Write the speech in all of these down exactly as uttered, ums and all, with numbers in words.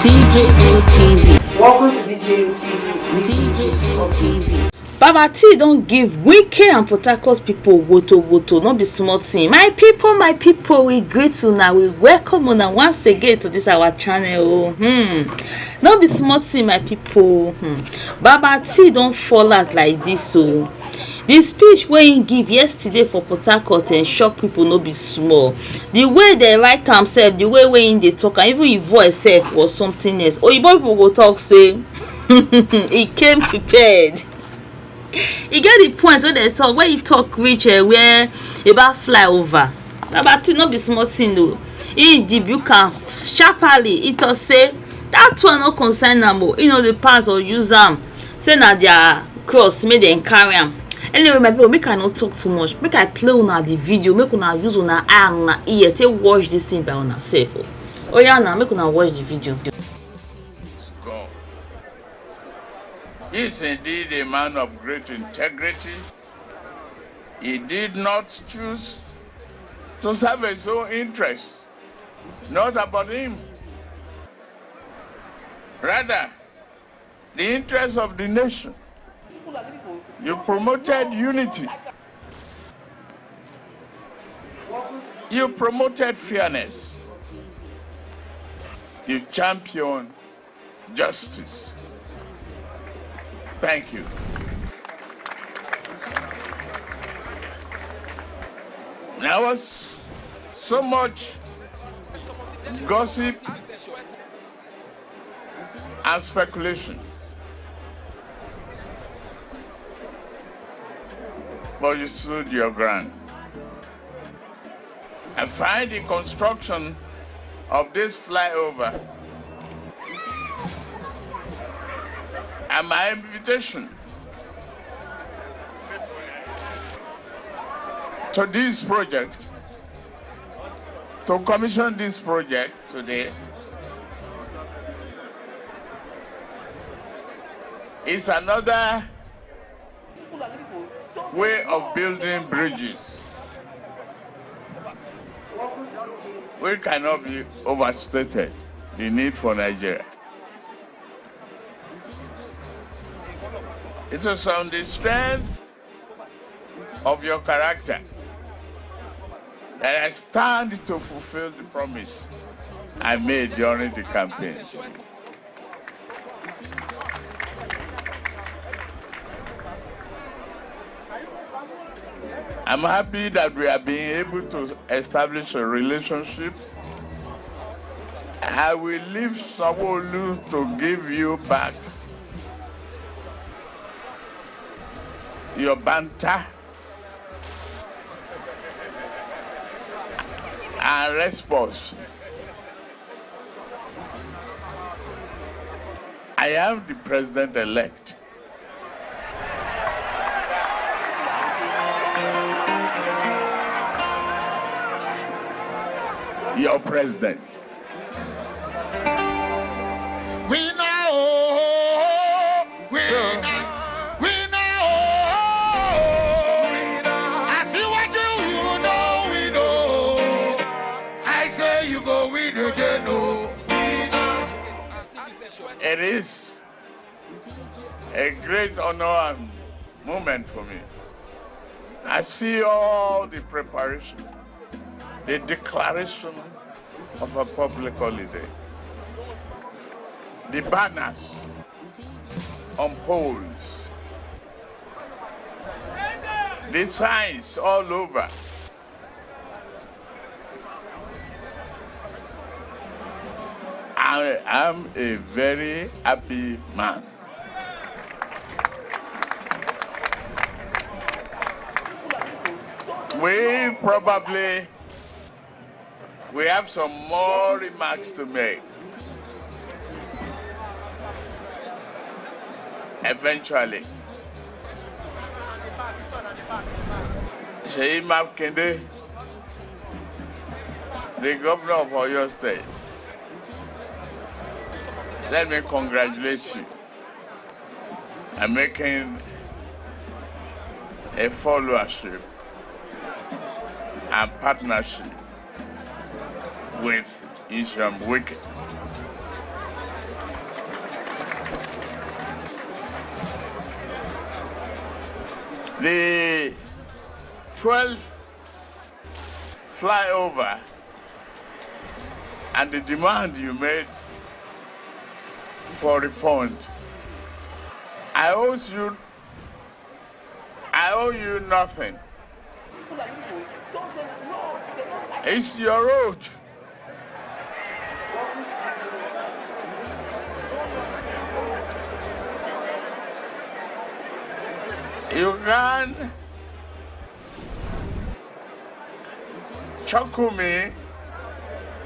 D J A T V. Welcome to D J A T V. D J A T V. Baba T don give Wike and Port Harcourt people woto woto, no be small thing. My people, my people, we greet una, we welcome una once again to this our channel. Oh, hmm. No be small thing, my people. Hmm. Baba T don fall out like this, so the speech wey he give yesterday for Port Harcourt and shock people no be small. The way they write am sef, the way wey he dey talk am, even his voice sef was something else. Oyibo people go talk say he came prepared. E get the point wey dem talk, wey he talk reach, eh, where about flyover. Baba T no be small thing o. He rebuke am sharply. He talk say that one no concern am o. He no dey pass or use am. Say na their cross, make dem carry am. Anyway, my people, make I no talk too much. Make I play una the video. Make una use una eye and una ear take watch this thing by una sef o. Oya na, make una watch the video. God. He is indeed a man of great integrity. He did not choose to serve his own interests, not about him. Rather, the interests of the nation. You promoted unity. You promoted fairness. You championed justice. Thank you. There was so much gossip and speculation, but you stood your ground. I find the construction of this flyover and my invitation to this project, to commission this project today, is another way of building bridges. We cannot be overstated the need for Nigeria. It is on the strength of your character that I stand to fulfill the promise I made during the campaign. I'm happy that we have been able to establish a relationship. I will leave Sanwo-Olu to give you back your banter and response. I am the president-elect. Your president. Winner, oh, winner, winner, oh, winner. I see what you, you know, we know. I say you go win again, oh, winner. It is a great honor and moment for me. I see all the preparation, the declaration of a public holiday, the banners on poles, the signs all over. I am a very happy man. We probably, we have some more remarks to make. Eventually, Seyi Makinde, the governor of Oyo State, let me congratulate you on making a followership and partnership with Nyesom Wike. The twelve flyover and the demand you made for refund. I owe you, I owe you nothing. It's your road. You can chuckle me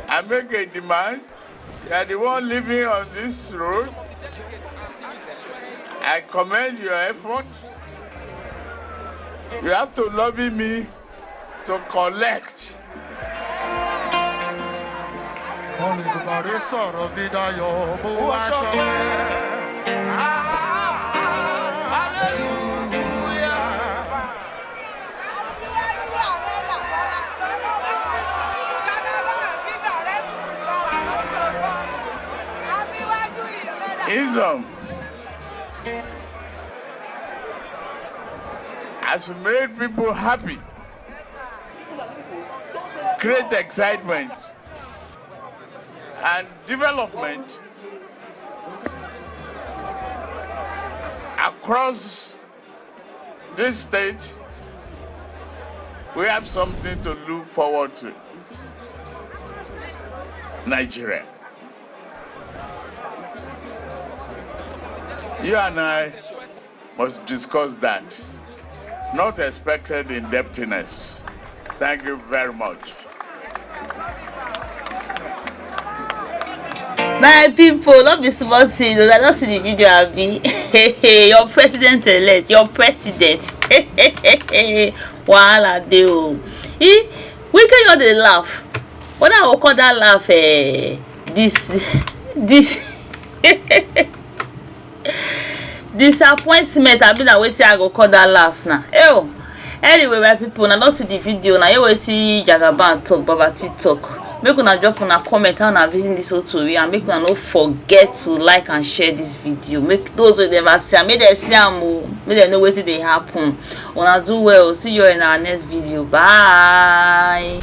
and make a demand. You are the one living on this road. I commend your effort. You have to lobby me to collect. Olùdùmarè sọ̀rọ̀ mi dayọ̀, mo wá ṣọpẹ́. Ism has made people happy, create excitement and development across this state. We have something to look forward to. Nigeria. You and I must discuss that. Not expected in depthiness. Thank you very much. My people, no be small thing o. I don see the video, abi? Your president elect, your president. Wahala dey o. E, Wike just dey laugh. Whether I go call that laugh, eh, this, this disappointment, abi na wetin I go call that laugh na? Ew. Anyway, my people, una don see the video na. Hear wetin Jagaban talk, Baba T talk. Make una drop una comment how una visit this whole tori, and make una no forget to like and share this video. Make those wey never see am, make dem see am o. Make dem know wetin dey happen. Una do well. See you in our next video. Bye.